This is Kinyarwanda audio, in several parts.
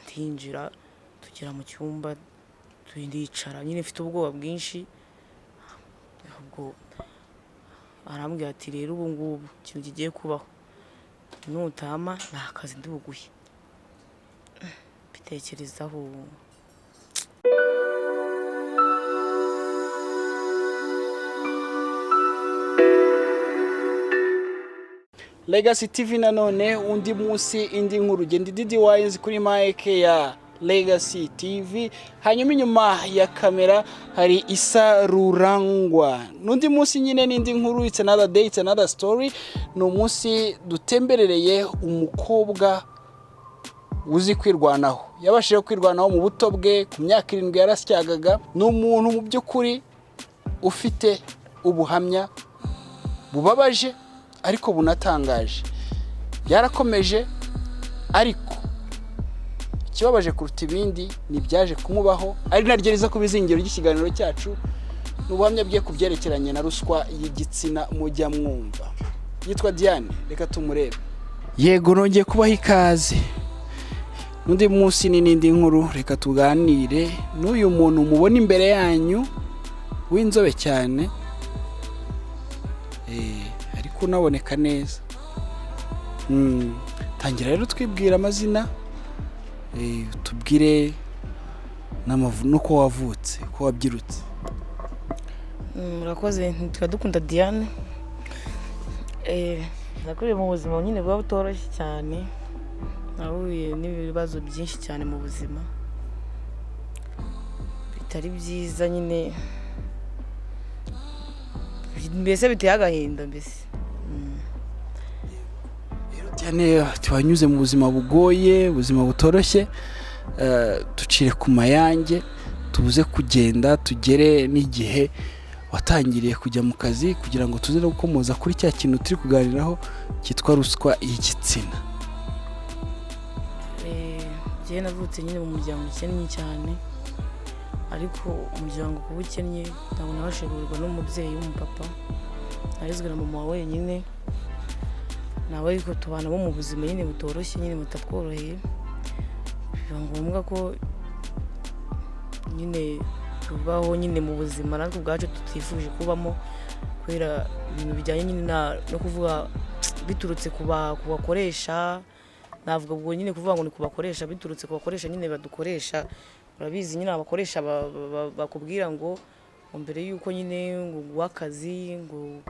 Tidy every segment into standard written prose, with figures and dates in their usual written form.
Ati yinjira, tugera mu cyumba, ndicara nyine mfite ubwoba bwinshi. Ubwo arambwira ati: "Rero ubu ngubu ikintu kigiye kubaho, nutama nta kazi ndi buguhe." Mbitekerezaho. Legacy TV nanone, undi munsi, indi nkuru. Genda Didi Wines kuri mic ya Legacy TV, hanyuma inyuma ya kamera hari Isa Rurangwa. N'undi munsi nyine n'indi nkuru, it's another day, it's another story. Ni umunsi dutemberereye umukobwa uzi kwirwanaho, yabashije kwirwanaho mu buto bwe. Ku myaka 7 yarasyagaga. Ni umuntu mu by'ukuri ufite ubuhamya bubabaje ariko bunatangaje. Yarakomeje, ariko ikibabaje kuruta ibindi ni ibyaje kumubaho, ari naryo riza kuba izingiro ry'ikiganiro cyacu. Ni ubuhamya bwe ku byerekeranye na ruswa y'igitsina mujya mwumva. Yitwa Diane, reka tumurebe. Yego, nongeye kubaha ikaze. N'undi munsi ni n'indi nkuru. Reka tuganire n'uyu muntu mubona imbere yanyu w'inzobe cyane, ariko unaboneka neza. Tangira rero twibwira amazina, tubwire n'uko wavutse, uko wabyirutse. Murakoze. Dukunda Diane. Nakuriye mu buzima nyine buba butoroshye cyane. Nahuye n'ibibazo byinshi cyane mu buzima bitari byiza nyine, mbese biteye agahinda mbese. Diane, wanyuze mu buzima bugoye, ubuzima butoroshye. Ducire ku mayange, tubuze kugenda tugere n'igihe watangiriye kujya mu kazi, kugira ngo tuze no gukomoza kuri cya kintu turi kuganiraho cyitwa ruswa y'igitsina. Njyewe navutse nyine mu muryango ukennye cyane, ariko umuryango kuba ukennye ntabwo nabashije kurirwa n'umubyeyi w'umupapa. Narezwe na mama wenyine nawe, ariko tubana bo mu buzima nyine butoroshye, nyine butatworoheye. Biba ngombwa ko nyine tubaho nyine mu buzima natwe ubwacu tutifuje kubamo, kubera ibintu bijyanye nyine no kuvuga biturutse ku bakoresha. Navuga ubwo nyine kuvuga ngo ni kubakoresha, biturutse ku bakoresha nyine badukoresha. Urabizi nyine abakoresha bakubwira ngo mbere y'uko nyine ngo nguhe akazi, ngo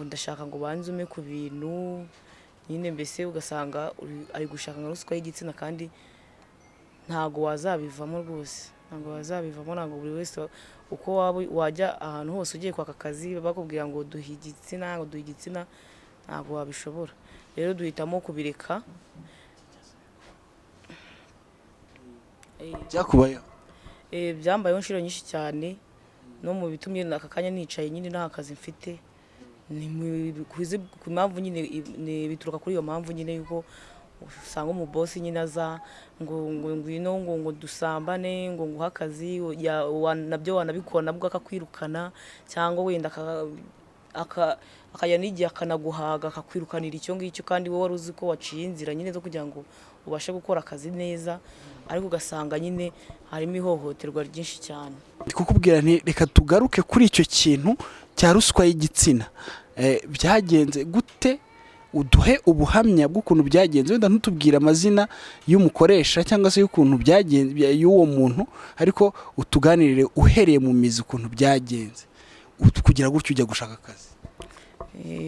ndashaka ngo banze ume ku bintu nyine, mbese ugasanga ari gushaka nka ruswa y'igitsina, kandi ntago wazabivamo rwose, ntabwo wazabivamo. Ntabwo buri wese uko waba wajya ahantu hose ugiye kwaka akazi bakubwira ngo duhe igitsina, ngo duhe igitsina, ntabwo wabishobora. Rero duhitamo kubireka. Byakubayeho? Byambayeho inshuro nyinshi cyane. No mu bitumye aka kanya nicaye nyine nta kazi mfite, ni ku mpamvu nyine bituruka kuri iyo mpamvu nyine yuko usanga umubosi nyine aza ngo ngwino, ngo dusambane, ngo nguhe akazi. Nabyo wanabikora nabwo akakwirukana, cyangwa wenda akajya n'igihe akanaguhaga, akakwirukanira icyo ngicyo, kandi wowe wari uzi ko waciye inzira nyine zo kugira ngo ubashe gukora akazi neza, ariko ugasanga nyine harimo ihohoterwa ryinshi cyane. Ndi kukubwira nti reka tugaruke kuri icyo kintu cya ruswa y'igitsina. Byagenze gute? Uduhe ubuhamya bw'ukuntu byagenze. Wenda ntutubwire amazina y'umukoresha cyangwa se y'ukuntu byagenze y'uwo muntu, ariko utuganirire uhereye mu mizi ukuntu byagenze kugira gutyo ujya gushaka akazi.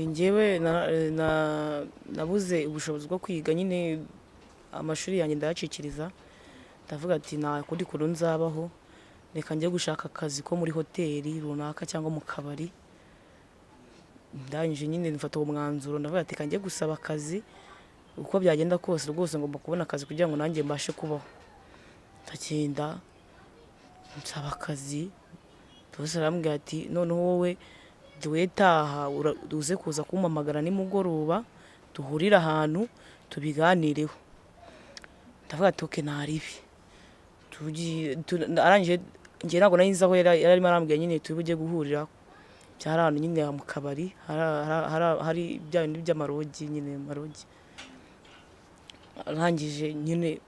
Njyewe nabuze ubushobozi bwo kwiga nyine, amashuri yanjye ndayacikiriza. Ndavuga ati nta kundi kuntu nzabaho, reka njye gushaka akazi ko muri hoteli runaka cyangwa mu kabari. Ndangije nyine mfata uwo mwanzuro, ndavuga ati reka njye gusaba akazi, uko byagenda kose rwose ngomba kubona akazi kugira ngo nanjye mbashe kubaho. Ndagenda nsaba akazi, bose arambwira ati noneho wowe duwe taha, uze kuza kumpamagara nimugoroba, duhurire ahantu tubiganireho. Ndavuga ati okay, ntaribi. Arangije, njye ntabwo nari nzi aho yari arimo arambwira nyine turi bujye guhurira. Byari ahantu nyine mu kabari, hari bya bindi by'amarogi nyine, amarogi. Arangije nyine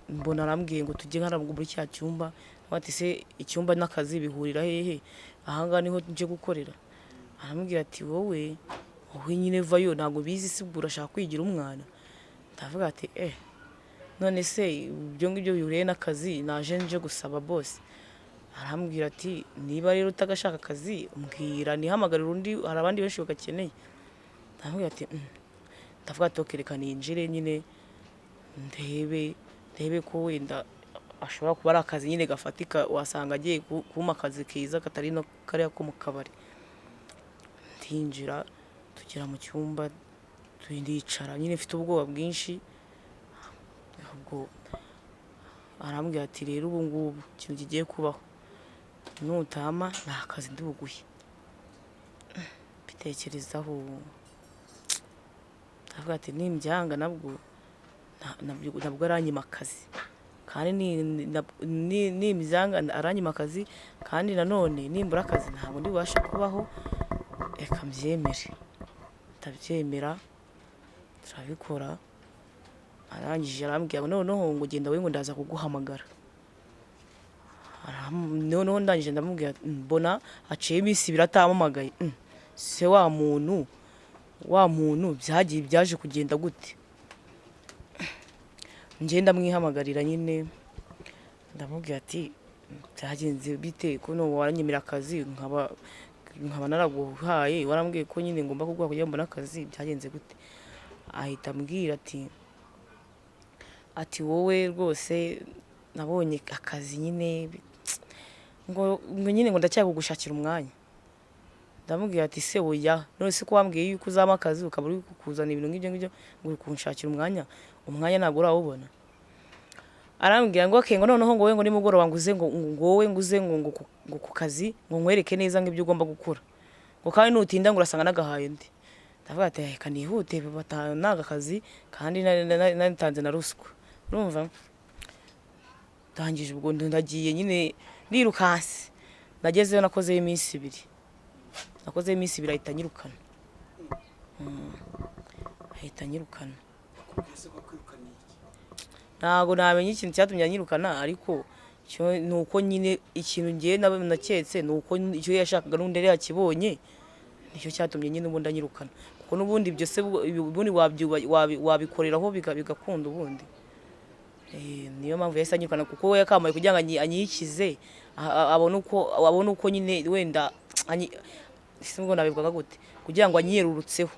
Mbona arambwiye ngo tujye nka muri cya cyumba. Ati: "Se icyumba n'akazi bihurira hehe? Ahangaha niho nje gukorera." Arambwira ati: "Wowe, wowe nyine vayo, ntabwo bizi se, ubwo urashaka kwigira umwana?" Ndavuga ati: "Eh, none se ibyo ngibyo bihuriye n'akazi naje nje gusaba, boss?" Arambwira ati: "Niba rero utagashaka akazi, mbwira nihamagarire undi, hari abandi benshi bagakeneye." Ndamubwira ati Ndavuga ati: "Okay, reka ninjire nyine ndebe, ndebe ko wenda ashobora kuba ari akazi nyine gafatika, wasanga agiye kumpa akazi keza katari no kariya ko mu kabari." Ndinjira, tugera mu cyumba, ndicara nyine mfite ubwoba bwinshi. Ubwo arambwira ati: "Rero ubu ngubu ikintu kigiye kubaho, nutama nta kazi ndi buguhe." Mbitekerezaho, ndavuga ati: "Nimbyanga nabwo nabwo aranyima akazi, kandi nimbyanga aranyima akazi, kandi nanone nimbura akazi ntabwo ndi bubashe kubaho. Reka mbyemere." Ndabyemera, turabikora. Arangije arambwira ngo noneho ngo: "Genda we, ngo ndaza kuguhamagara." Noneho ndangije ndamubwira, mbona haciye iminsi 2 atampamagaye. Se wa muntu, wa muntu byagiye byaje kugenda gute? Njye ndamwihamagarira nyine, ndamubwira ati: "Byagenze bite ko none waranyemera akazi, nkaba naraguhaye, warambwiye ko nyine ngomba kuguha kugira ngo mbone akazi, byagenze gute?" Ahita ambwira ati: "Wowe rwose nabonye akazi nyine, ngo nyine ngo ndacyakugushakira umwanya." Ndamubwira ati: "Se oya, none se ko wambwiye yuko uzampa akazi, ukaba uri kuzana ibintu nk'ibyo ngibyo ngo uri kunshakira umwanya, umwanya ntabwo urawubona?" Arambwira ngo: "Okay," ngo noneho ngo wowe ngo nimugoroba ngo uze, ngo wowe ngo uze ngo ku kazi, ngo nkwereke neza ngo ibyo ugomba gukora, ngo kandi nutinda ngo urasanga nagahaye undi. Ndavuga ati: "Reka nihute batanaga akazi, kandi natanze na ruswa." Urumva, ndangije ubwo ndagiye nyine, nirukanse, nagezeyo nakozeyo iminsi 2, nakozeyo iminsi 2 ahita anyirukana. Ahita anyirukana. Ntabwo namenya ikintu cyatumye anyirukana, ariko cyo ni uko nyine ikintu ngiye naketse ni uko icyo yashakaga n'undi yari yakibonye, nicyo cyatumye nyine ubundi anyirukana, kuko n'ubundi ibyo se ubundi wabikoreraho bigakunda ubundi. Niyo mpamvu yahise anyirukana, kuko we yakamaye kugira ngo anyikize, abone uko nyine wenda sinubwo nabivugaga gute, kugira ngo anyiyerurutseho.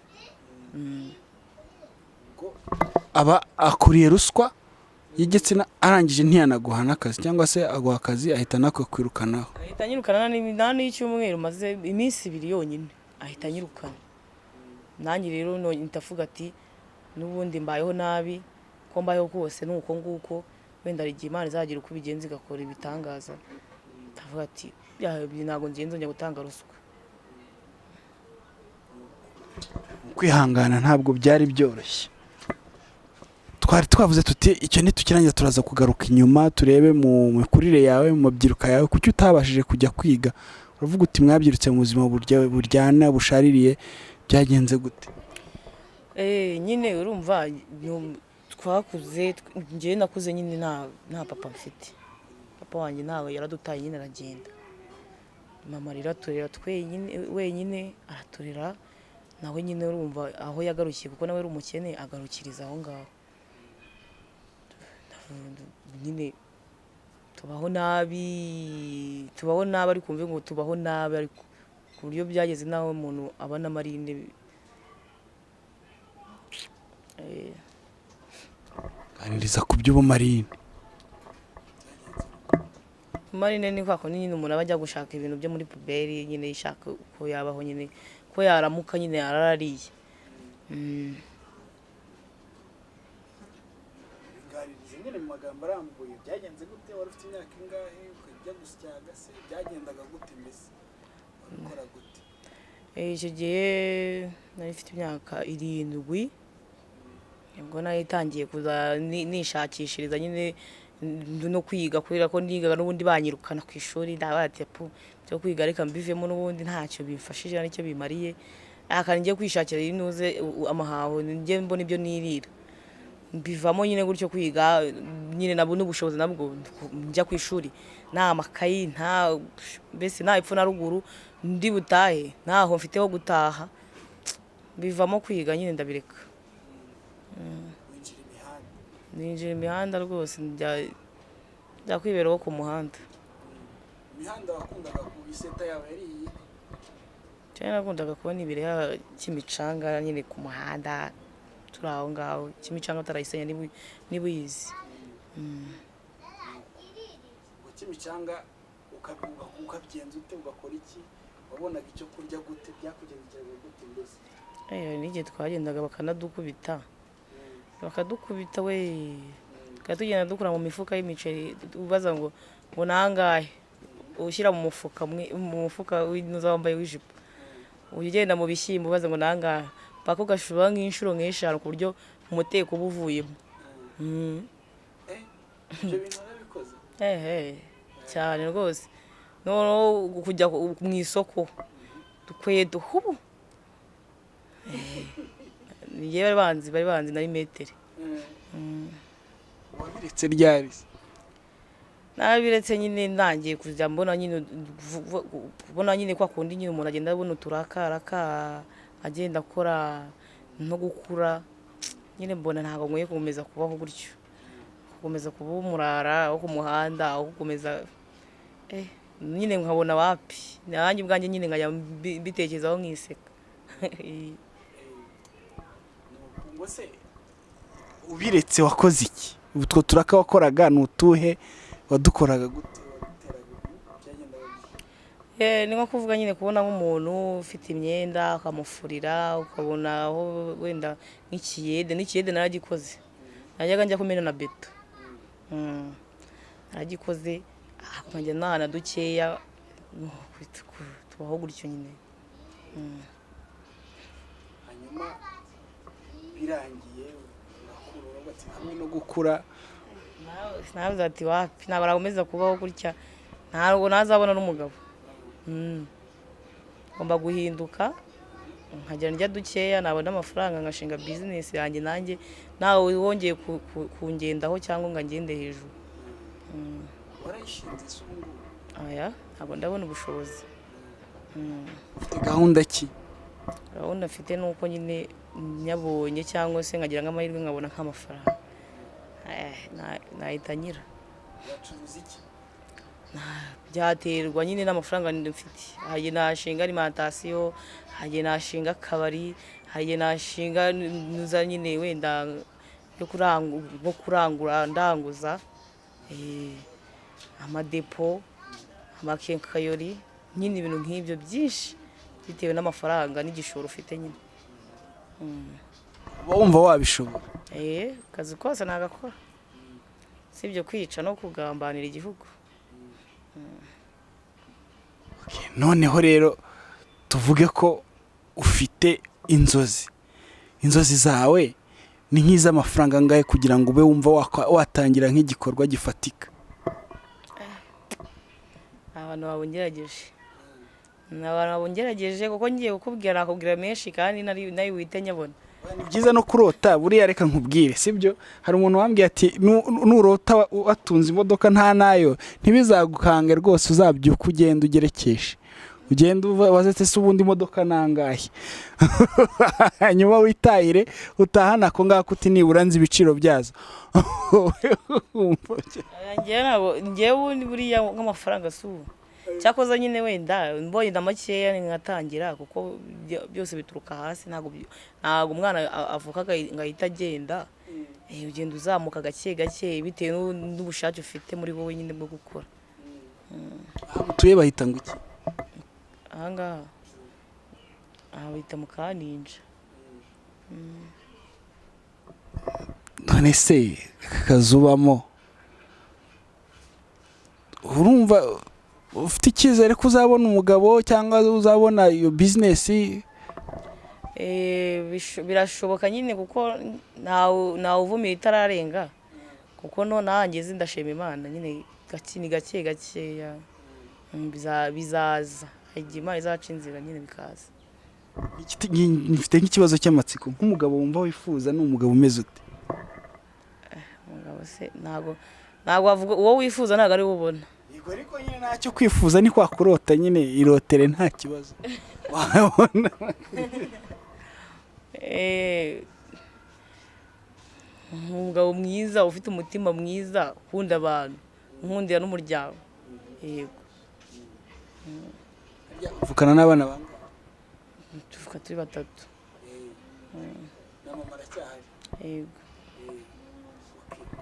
Aba akuriye ruswa y'igitsina, arangije ntiyanaguha n'akazi, cyangwa se aguha akazi ahita anakukwirukanaho. Ahita anyirukana nta n'icyumweru maze, iminsi 2 yonyine ahita anyirukana. Nanjye rero ndavuga ati: "N'ubundi mbayeho nabi, ko mbayeho kose ni uko nguko, wenda hari igihe Imana izagira uko ibigenza igakora ibitangaza." Ndavuga ati: "Bya ntabwo ngiye nzongera gutanga ruswa." Kwihangana ntabwo byari byoroshye. Twari twavuze tuti icyo ntitukirangiza, turaza kugaruka inyuma turebe mu mikurire yawe, mu mabyiruka yawe, kuki utabashije kujya kwiga. Uravuga uti mwabyirutse mu buzima buryana, bushaririye, byagenze gute? Nyine urumva twakuze, njyewe nakuze nyine nta papa mfite. Papa wanjye ntawe, yaradutaye nyine aragenda. Mama rero aturera twenyine, wenyine araturera nawe nyine. Urumva aho yagarukiye, kuko nawe ari umukene, agarukiriza aho ngaho nyine. Tubaho nabi, tubaho nabi, ariko mve ngo tubaho nabi, ariko ku buryo byageze n'aho umuntu aba na marine. Ganiriza ku by'ubumarine. Marine ni kwa kundi nyine umuntu aba ajya gushaka ibintu byo muri poubelle nyine, yishaka uko yabaho nyine, ko yaramuka nyine yararariye. Ganiriza nyine mu magambo arambuye, byagenze gute? Wari ufite imyaka ingahe ukajya gusyaga? Se byagendaga gute? Mbese wabikora gute? Icyo gihe nari mfite imyaka 7, nibwo nari itangiye kuza nishakishiriza nyine no kwiga, kubera ko nigaga n'ubundi banyirukana ku ishuri. Ndabaga ati: "Pu, byo kwiga reka mbivemo, n'ubundi ntacyo bimfashije nicyo bimariye, aka ngiye kwishakira inuze amahaho, njye mbona ibyo nirira." Mbivamo nyine gutyo kwiga nyine, nabo n'ubushobozi nabwo, njya ku ishuri nta makayi, nta mbese nta epfo na ruguru, ndi butahe ntaho mfite ho gutaha. Bivamo kwiga nyine, ndabireka. Winjira imihanda? Ninjira imihanda rwose, njya kwiberaho ku muhanda. Imihanda wakundaga ku iseta yawe yari iyi? Cyane, nakundaga kubona ibireha cy'imicanga nyine ku muhanda, turi aho ngaho Kimicanga utarayisenya, niba uyizi. Ngo Kimicanga, ukabigenza ute? Ugakora iki? Wabonaga icyo kurya gute? Byakugendekeraga gute mbese? Eh, n'igihe twagendaga bakanadukubita, bakadukubita we, tukaba tugenda dukura mu mifuka y'imiceri, ubaza ngo nangahe, ushyira mu mufuka mu mufuka w'intuza wambaye w'ijipo, ugenda mu bishyimbo ubaza ngo nangahe, paka ugashura nk'inshuro nk'eshanu ku buryo umuteko uba uvuyemo. Eh, ibyo bintu warabikoze? Ehe, cyane rwose. Noneho kujya mu isoko dukwedo hubu njyewe bari banzi nari metero. Wabiretse ryari se? Nabiretse nyine ntangiye kujya mbona nyine kubona nyine kwa kundi nyine umuntu agenda abona uturakaraka, agenda akora no gukura nyine, mbona ntabwo nkwiye gukomeza kubaho gutyo, gukomeza kuba umurara wo ku muhanda, aho gukomeza nyine nkabona wapi, nanjye ubwanjye nyine nkajya mbitekerezaho nkiseka. Ngo se ubiretse wakoze iki? Utwo turaka wakoraga ni utuhe? Wadukoraga gute? Waduteraga byagendaga gute? Eh, ni nko kuvuga nyine kubona nk'umuntu ufite imyenda ukamufurira, ukabona aho wenda nk'ikiyede, n'ikiyede naragikoze, najyaga njya kumena na beto. Naragikoze, nkajya nahana dukeya, tubaho gutyo nyine. Hanyuma birangiye urakura, uravuga ati hamwe no gukura. Navuze ati wapi, ntabwo nakomeza kubaho gutya, ntabwo nazabona n'umugabo. Ngomba guhinduka, nkajya ndya dukeya, nabona amafaranga ngashinga bizinesi yanjye nanjye, ntawe wongeye kungendaho cyangwa ngo angende hejuru. Warayishinze se ubu ngubu? Aya, ntabwo ndabona ubushobozi. Ufite gahunda ki? Gahunda mfite ni uko nyine nyabonye cyangwa se nkagira nk'amahirwe nkabona nk'amafaranga, nahita nyira. Wacuruza iki? Byaterwa nyine n'amafaranga mfite. Hari igihe nashinga alimentation, hari igihe nashinga akabari, hari igihe nashinga nuza nyine wenda yo nko kurangura, ndanguza amadepo, amakenkayori nyine, ibintu nk'ibyo byinshi, bitewe n'amafaranga n'igishoro ufite nyine. Uba wumva wabishobora? Eh, akazi kose nagakora, sibyo kwica no kugambanira igihugu. Okay, noneho rero tuvuge ko ufite inzozi. Inzozi zawe ni nk'iz'amafaranga angahe kugira ngo ube wumva watangira nk'igikorwa gifatika? Abantu babungerageje, ni abantu babungerageje, kuko ngiye kukubwira nakubwira menshi kandi nari buhite nyabona. Ni byiza no kurota buriya. Reka nkubwire, sibyo? Hari umuntu wambwiye ati: "Nurota watunze imodoka nta nayo, ntibizagukange rwose, uzabyuka ugenda ugerekeshe, ugenda ubaze se ubundi imodoka nangahe, hanyuma witahire, utahane ako ngako uti nibura nzi ibiciro byazo." Njyewe ntabwo, njyewe ubundi buriya nk'amafaranga si ubu, cyakoze nyine wenda mbonye na makeya nkatangira, kuko byose bituruka hasi. Ntabwo umwana avuka ngo ahite agenda. Ugenda uzamuka gake gake bitewe n'ubushake ufite muri wowe nyine bwo gukora. Aho mutuye bahita ngo iki? Ahangaha aha bita mu Kaninja. None se aka kazu ubamo, urumva ufite icyizere ko uzabona umugabo cyangwa uzabona iyo bizinesi? Birashoboka nyine, kuko ntawe uvumira itararenga, kuko no nanjye ndashima Imana nyine, gake ni gake gakeya. Bizaza. Hari igihe Imana izaca inzira nyine bikaza. Mfite nk'ikibazo cy'amatsiko: nk'umugabo wumva wifuza ni umugabo umeze ute? Se ntabwo wavuga uwo wifuza, ntabwo ari we ubona. Yego, ariko nyine ntacyo kwifuza ni kwa kurota nyine, irotere nta kibazo wabona. Umugabo mwiza ufite umutima mwiza, ukunda abantu, unkundira n'umuryango, yego. Uvukana n'abana bangahe? Tuvuka turi batatu. Yego.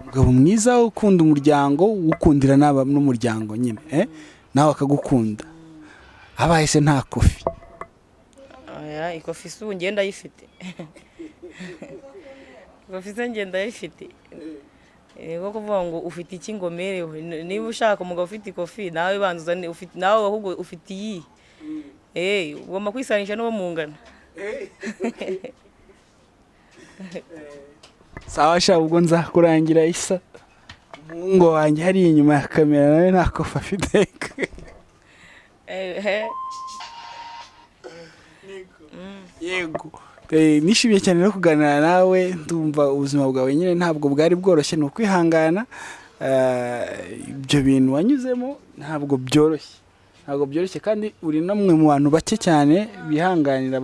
Umugabo mwiza ukunda umuryango, ukundira n'umuryango nyine, eh? Nawe akagukunda. Abaye se nta kofi? Oya, ikofi si ubu ngenda ndayifite, ikofi se ngenda ndayifite. Ni nko kuvuga ngo ufite iki ngo merewe. Niba ushaka umugabo ufite ikofi, nawe banza uzane ufite, nawe ahubwo ufite iyi. Ugomba kwisanisha n'uwo mungana. Sawa sha, ubwo nzakurangira Isa, umuhungu wanjye hariya inyuma ya kamera, nawe nta kofi afite. Yego. Nishimiye cyane no kuganira nawe. Ndumva ubuzima bwawe nyine ntabwo bwari bworoshye, ni ukwihangana. Ibyo bintu wanyuzemo ntabwo byoroshye, ntabwo byoroshye, kandi uri n'umwe mu bantu bake cyane bihanganira,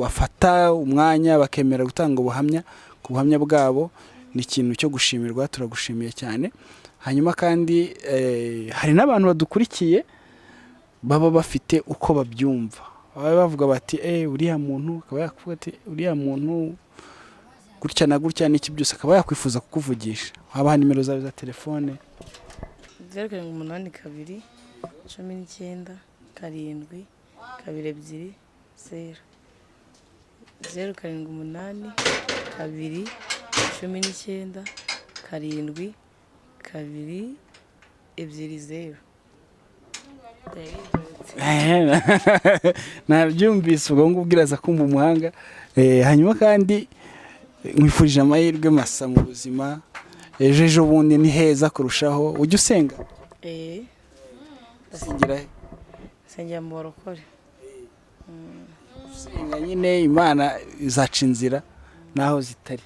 bafata umwanya bakemera gutanga ubuhamya ku buhamya bwabo. Ni ikintu cyo gushimirwa, turagushimiye cyane. Hanyuma kandi hari n'abantu badukurikiye baba bafite uko babyumva, baba bavuga bati uriya muntu, akaba yakuvuga ati uriya muntu gutya na gutya n'iki byose, akaba yakwifuza kukuvugisha. Wabaha nimero zawe za telefone? 0782 19 7 2 2 0. 0782 19 7 2 2 0. Nabyumvise, ubwo ngubwo iraza kumva umuhanga. Hanyuma kandi nkwifurije amahirwe masa mu buzima. Ejo ejo bundi ni heza kurushaho. Ujya usenga? Eh. Usengera he? Nsengera mu barokore. Usenga nyine, Imana izaca inzira naho zitari.